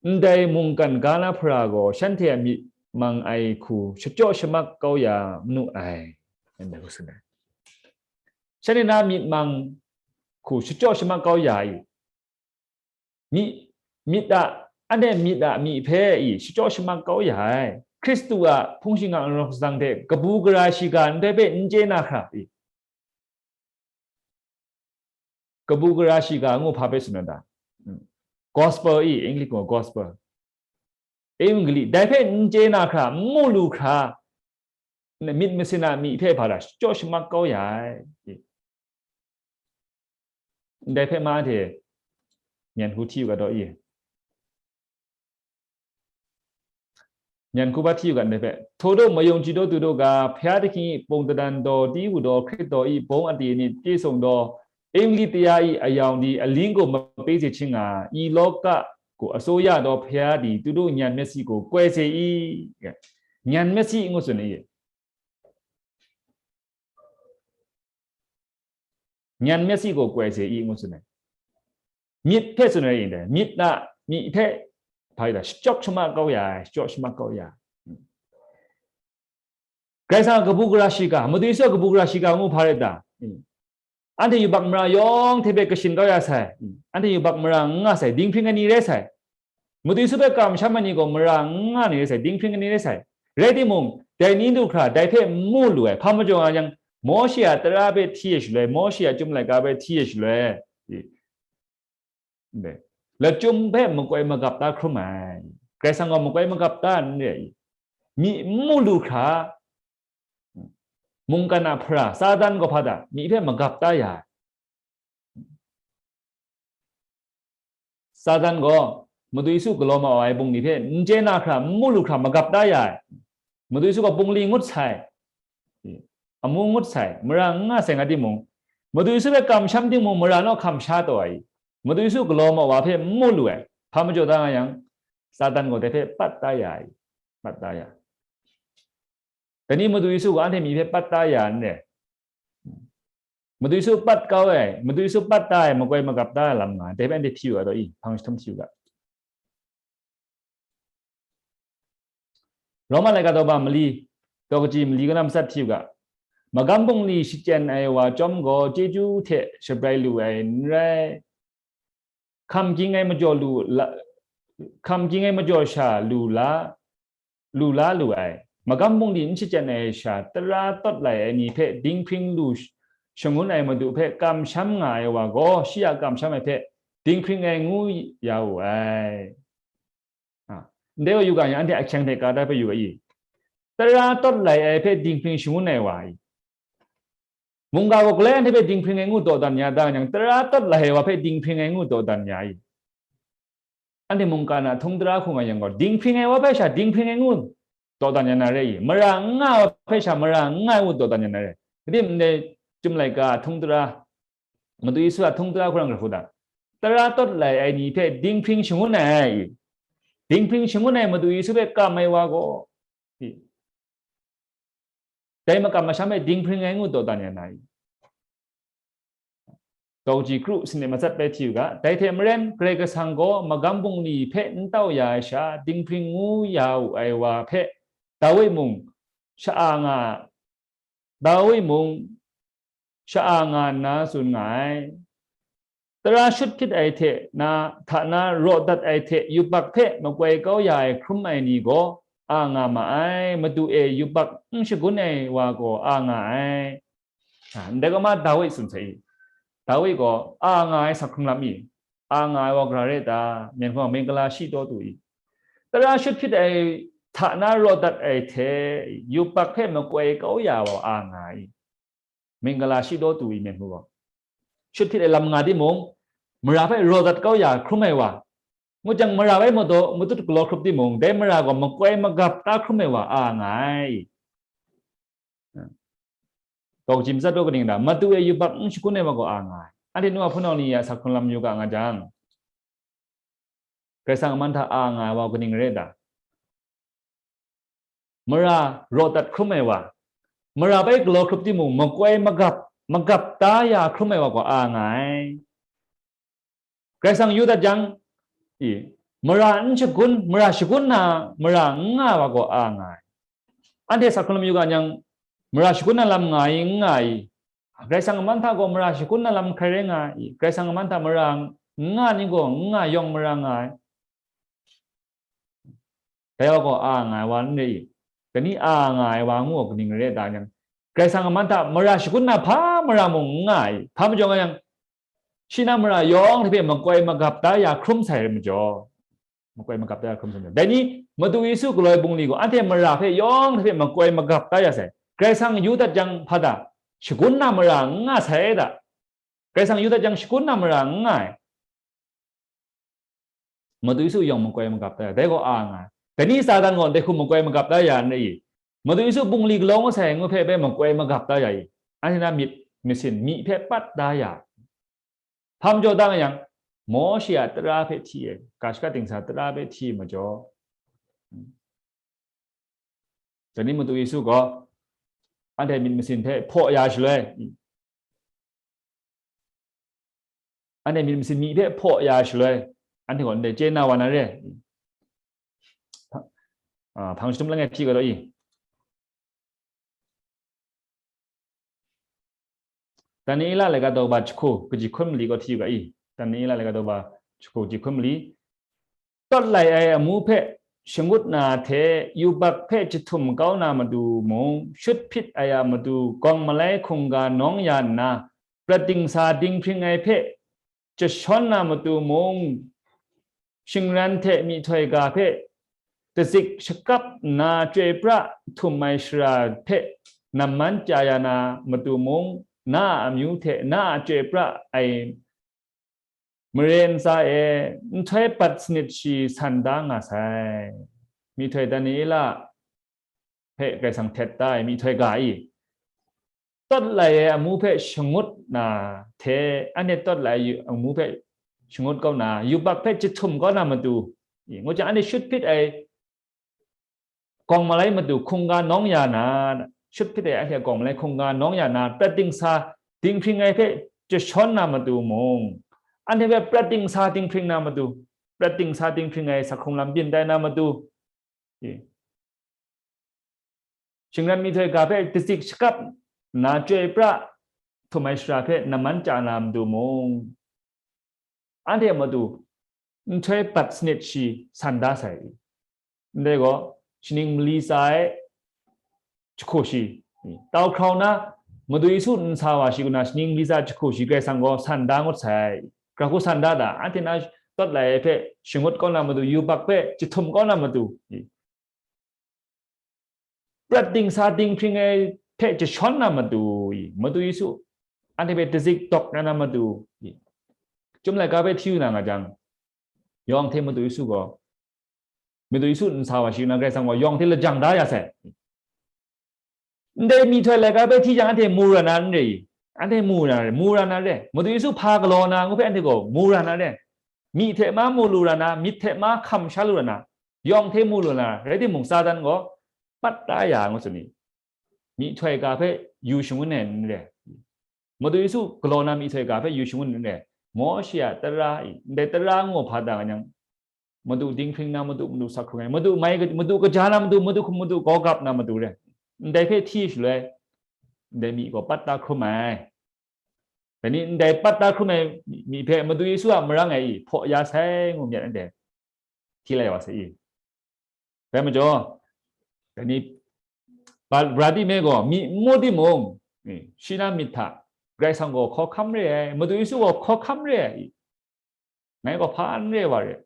ndai mungkan ga na hpara gaw shanhte a myit mang ai hku shachyaw shamak kau ya manu ai. Ndai hku tsun ai. Shanhte na myit mang hku shachyaw shamak kau ya i, myit, myit a, anhte myit a myi hpe i shachyaw shamak kau ya ai, Hkristu a hpung shingkang rawng shatsang hte kabu gara shiga ndai hpe n chye na hkra i, kabu gara shiga ngu hpa hpe tsun ai ta? Mm. Gospel i, English gaw gospel. Evangeli, dai hpe n chye na hkra, n mu lu hkra, myit masin a myi hpe hpa da shachyaw shamak kau ya ai. Ndai hpe ma hte, myen hku hti u ga daw i. Myen hku ba hti u ga ndai hpe, ထိုသို့ မယုံကြည်သောသူတို့က ဘုရားသခင်၏ ပုံသဏ္ဍာန်တော်တည်းဟူသော ခရစ်တော်၏ ဘုန်းအသရေနှင့် ပြည့်စုံသော အင်္ဂလိပ်တရား၏ အရောင်သည် အလင်းကို မပေးစေခြင်းငှာ ဤလောကကို အစိုးရသော ဘုရားသည် သူတို့ ဉာဏ်မျက်စိကို ကွယ်စေ၏။ ဉာဏ်မျက်စိ အငုတ်စွန်နေ Nyan myit si gaw koi se i ngu tsun ai. Myit hpe tsun ai yin dai. Myit na, myi hpe, hpa yu ta, shachawk shamat kau ya ai, shachawk shamat kau ya ai. Karai Kasang a kabu gara shiga, Madu Yesu a kabu gara shiga ngu hpa rai ta? Anhte yubak mara yawng hte hpe kashin kau ya sai, anhte yubak mara n nga sai, dinghpring ai ni rai sai. Madu Yesu hpe kamsham ai ni gaw mara n nga ni rai sai, dinghpring ai ni rai sai. Rai timung, dai ni du hkra, dai hpe n mu lu ai, hpa majaw nga yang, Mawshe a tara hpe hti ai shaloi, Mawshe a Chyum laika hpe hti ai shaloi, lachyum hpe makoi magap da hkrum ai. Karai Kasang gaw makoi magap da n re ai. Myi n mu lu hkra, mungkan a hpara, Satan gaw hpa ta, myi hpe magap da ya ai. Satan gaw Madu Yesu galaw ma ai bungli hpe n chye na hkra, n mu lu hkra magap da ya ai. Madu Yesu gaw bungli ngut sai, amu ngut sai, mara n nga sai nga timung, Madu Yesu hpe kamsham timung, mara naw hkam sha taw ai. Madu Yesu galaw ma wa hpe n mu lu ai. Hpa majaw da nga yang, Satan gaw dai hpe pat da ya ai, pat da ya. Dai ni Madu Yesu gaw anhte myi hpe pat da ya n re. Madu Yesu pat kau ai, Madu Yesu pat da ai, makoi magap da ai lam nga, dai hpe anhte hti yu ga taw i, hpang jahtum hti yu ga. Roma laika daw ba mali, daw kaji mali kaw na matsat hti yu ga. Magam bungli shachyen ai wa chyawm gaw, chyeju hte shabrai lu ai n rai, hkam ging ai majaw lu la, hkam ging ai majaw sha lu la, lu la lu ai. Magam bungli n shachyen ai sha, tara tawt lai ai ni hpe dinghpring lu sh-, shangun ai Madu hpe kamsham nga ai wa gaw, shi a kamsham ai hpe dinghpring ai ngu ya wu ai. A, ndai wa yu ga yang, anhte ahkyang hte ka da hpe yu ga i? Tara tawt lai ai hpe dinghpring shangun ai wa i? Mungga gaw galoi anhte hpe dinghpring ai ngu dawdan ya da yang, tara tawt lai ai wa hpe dinghpring ai ngu dawdan ya i? Anhte mungkan a htung tara hku nga yang gaw, dinghpring ai wa hpe sha dinghpring ai ngu dawdan ya na re i? Mara n nga ai wa hpe sha mara n nga ai ngu dawdan ya na re. Kadim ndai Chyum laika a htung tara, Madu Yesu a htung tara hku rai hku ta? Tara tawt lai ai ni hpe dinghpring shangun ai i? Dinghpring shangun ai Madu Yesu hpe kam ai wa gaw, i, dai makam masham e dinghpring ai ngu dawdan ya na i? Daw kaji kru sanit matsat bai hti u ga. Dai hte maren, Karai Kasang gaw magam bungli hpe n tau ya ai sha, dinghpring ngu ya wu ai wa hpe, Dawi mung, sha-a nga, Dawi mung, sha-a nga nna tsun nga ai. Tara shut hpyit ai hte na, hta na raw dat ai hte yubak hpe makoi kau ya ai hkrum ai ni gaw a nga ma ai, Madu e yubak n shagun ai wa gaw a nga ai. A, ndai gaw ma Dawi tsun sai i? Dawi gaw a nga ai sak hkrung lam i? A nga ai wa gara re ta? Myen hku mingkala shi taw tu i? Tara shut hpyit ai hta na raw dat ai hte yubak hpe makoi kau ya wa a nga ai. Mingkala shi taw tu i myen hku gaw. Shut hpyit ai lam nga timung, mara hpe raw dat kau ya hkrum ai wa, ngut jang mara bai madaw matut galaw hkrup timung, dai mara gaw makoi magap ta hkrum ai wa a nga ai. Daw kaji matsat daw kaning da, Madu e yubak n shagun ai wa gaw a nga ai. Anhte nu a hpunau ni a sak hkrung lam yu ga nga jang, Karai Kasang a man hta a nga ai wa kaning rai ta? Mara raw dat hkrum ai wa, mara bai galaw hkrup timung, makoi magap, magap ta ya hkrum ai wa gaw a nga ai. Karai Kasang yu dat jang, i, mara n shagun, mara shagun na, mara n nga ai wa gaw a nga ai. Anhte sak hkrung lam yu ga nyang, mara shagun na lam nga i, n nga i? Karai Kasang a man hta gaw mara shagun na lam hkrai rai nga i? Karai Kasang a man hta mara n nga ni gaw n nga yawng mara nga ai. Dai wa gaw a nga ai wa n re i? Dai ni a nga ai wa ngu gaw kaning rai ta nyang, Karai Kasang a man hta mara shagun na hpa mara mung n nga i? Hpa majaw nga yang, shi na mara yawng hte hpe makoi magap da ya hkrum sai rai majaw, makoi magap da ya hkrum sai majaw, dai ni Madu Yesu galaw ai bungli gaw anhte mara hpe yawng hte hpe makoi magap da ya sai. Karai Kasang yu dat jang hpa ta? Shagun na mara n nga sai ta? Karai Kasang yu dat jang shagun na mara n nga ai. Madu Yesu yawng makoi magap da ya, dai gaw a nga ai. Dai ni Satan gaw ndai hku makoi magap da ya n rai i? Madu Yesu bungli galaw ngut sai ngut hpe bai makoi magap da ya i? Anhte na myit masin, myi hpe pat da ya. Hpa majaw da nga yang, Mawshe a tara hpe hti ai, ga shaka dingsa tara hpe hti ai majaw, dai ni Madu Yesu gaw anhte myit masin hpe hpaw ya shaloi, Anhte myit masin myi hpe hpaw ya shaloi, anhte gaw ndai chye na wa na re. Hpang, ah, hpang jahtum langai hpyi ga law i. Daniela laika daw ba jahku kaji hkun mali gaw hti yu ga i. Daniela laika daw ba jahku kaji hkun mali. Tawt lai ai amu hpe shangut na hte yubak hpe jahtum kau na matu mung, shut hpyit ai a matu gawng malai hkungga nawng ya nna, prat dingsa dinghpring ai hpe jashawn na matu mung, shingran hte myihtoi ga hpe tazik shakap nna chyoi pra htum ai shara hpe namman chya ya na matu mung, na a amyu hte na a chyoi pra ai mare ntsa e nhtoi bat sanit shi san da nga sai. Myihtoi Daniela hpe Karai Kasang htet da ai myihtoi ga i, tawt lai ai amu hpe shangut na hte, anhte tawt lai ai amu hpe shangut kau na, yubak hpe jahtum kau na matu, i, ngu jang, anhte shut hpyit ai gawng malai matu hkungga nawng ya na, shut hpyit ai anhte gawng malai hkungga nawng ya na, prat dingsa dinghpring ai hpe jashawn na matu mung, anhte hpe prat dingsa dinghpring na matu, prat dingsa dinghpring ai sak hkrung lam byin tai na matu, i, shingran myihtoi ga hpe tazik shakap nna chyoi pra htum ai shara hpe namman chya na matu mung, anhte matu nhtoi bat sanit shi san da sai. Ndai gaw, shaning mali tsa ai jahku shi, tau hkrau na, Madu Yesu nsa wa shi kaw na shaning mali tsa jahku shi Karai Kasang gaw san da ngut sai. Gara hku san da ta? Anhte na tawt lai ai hpe shangut kau na matu, yubak hpe jahtum kau na matu, prat dingsa dinghpring ai hpe jashawn na matu, i, Madu Yesu anhte hpe tazik dawk na na matu, i, Chyum laika hpe hti yu na nga jang, yawng hte Madu Yesu gaw, Madu Yesu nsa wa shi na Karai Kasang gaw yawng hte lajang da ya sai. Ndai myihtoi laika hpe hti jang, anhte mu ra na n re i? Anhte mu ra na re, mu ra na re. Madu Yesu hpa galaw na ngu hpe anhte gaw mu ra na re. Myi hte ma mu lu ra na, myit hte ma hkam sha lu ra na, yawng hte mu lu na, rai timung, Satan gaw pat da ya ngu tsun i? Myihtoi ga hpe yu shangun ai n re. Madu Yesu galaw na myihtoi ga hpe yu shangun ai n re. Mawshe a tara i, ndai tara ngu hpa da nga yang, madu dinghpring na matu, madu sak hkrung ai, madu mai, madu kaja na matu, madu hkum, madu gawgap na matu re. Ndai hpe hti shaloi, ndai myi gaw pat da hkrum ai. Dai ni ndai pat da hkrum ai myi hpe Madu Yesu a marang e i hpaw ya sai ngu myit anhte hti lai wa sai i. Dai majaw, dai ni Ba-, Bartime gaw myi n mu timung, i, shi na myit hta Karai Kasang gaw hkawhkam re ai, Madu Yesu gaw hkawhkam re ai, i, ngai gaw hpa n re wa re.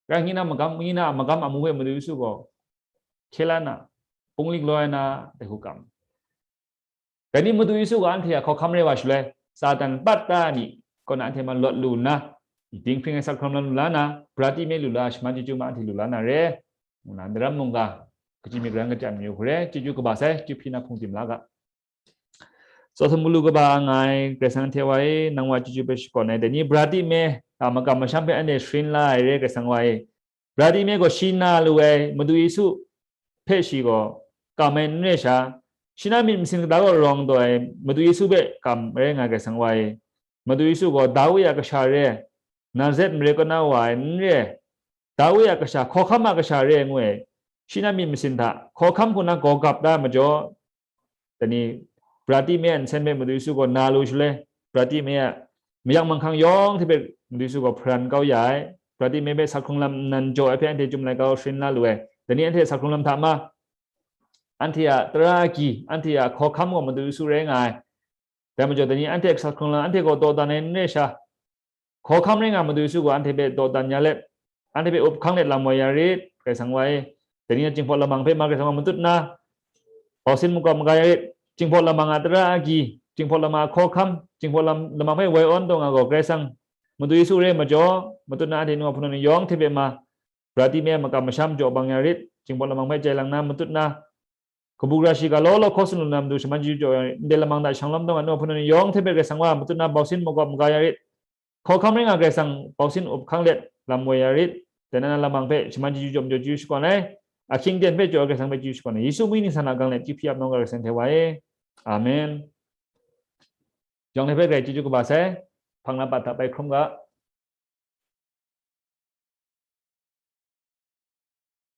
Rai ngi na magam, ngi na magam amu hpe Madu Yesu gaw hkye la na, punglik loi na, dai hku kam. Dai ni Madu Yesu gaw anhte a hkawhkam rai wa shaloi, Satan pat da ai ni kaw na anhte ma lawt lu nna, dinghpring ai sak hkrung lam lu la na, Bartime lu la, shaman chyeju ma anhte lu la na re, ngu na, daram mungga, kaji myit karan kachyan mayu hku re, chyeju kaba sai, chyeju hpyi na hpung tim la ga. Tsawhtum mulu kaba nga ai Karai Kasang hte wa e, nang wa chyeju hpe shakawn ai, dai ni Bartime a makam masham hpe anhte sharin la ai re, Karai Kasang wa e, Bartime gaw shi na lu ai Madu Yesu hpe shi gaw kam ai n re sha, shi na myit masin kata gaw rawng taw ai Madu Yesu hpe kam rai nga ai Karai Kasang wa e, Madu Yesu gaw Dawi a kasha re, Nazaret mare kaw na wa ai n re, Dawi a kasha, hkawhkam a kasha re ngu ai, shi na myit masin hta hkawhkam hku na gaw gap da ai majaw, dai ni Bartime a nsen hpe Madu Yesu gaw na lu shaloi, Bartime a mayak manghkang yawng hte hpe Madu Yesu gaw hparan kau ya ai, Bartime hpe sak hkrung lam nnan jaw ai hpe anhte Chyum laika hpe sharin la lu ai. Dai ni anhte sak hkrung lam hta ma, anhte a tara agyi, anhte a hkawhkam gaw Madu Yesu rai nga ai. Dai majaw, dai ni anhte a sak hkrung lam anhte gaw dawdan ai n re sha, hkawhkam rai nga Madu Yesu gaw anhte hpe dawdan ya let, anhte hpe up hkang let lam woi ya rit, Karai Kasang wa e. Dai ni a Jinghpaw Lamang hpe ma Karai Kasang wa matut nna, bausin makawp maga ya rit, Jinghpaw Lamang a tara agyi, Jinghpaw Lamang a hkawhkam, Jinghpaw lam-, Lamang hpe woi awn taw nga gaw Karai Kasang, Madu Yesu re majaw, matut nna anhte nu a hpunau ni yawng hte hpe ma, Bartime a makam masham jaw bang ya rit, Jinghpaw Lamang hpe jai lang na matut nna, kabu gara shi ga law law hkaw tsun lu na matu shaman chyeju jaw ya rit, ndai lamang hta shang lawm taw nga nu a hpunau ni yawng hte hpe Karai Kasang wa matut nna bausin makawp maga ya rit, hkawhkam rai nga Karai Kasang bausin up hkang let lam woi ya rit, dai na na lamang hpe shaman chyeju jaw majaw chyeju shakawn ai, ahkying ten hpe jaw ai Karai Kasang hpe chyeju shakawn ai, Yesu mu ning san a gang let chyeju hpyi ap nawng ga Karai Kasang hte wa e. Amen. Yawng hte hpe grai chyeju kaba sai. hpang lampat hta bai hkrum ga.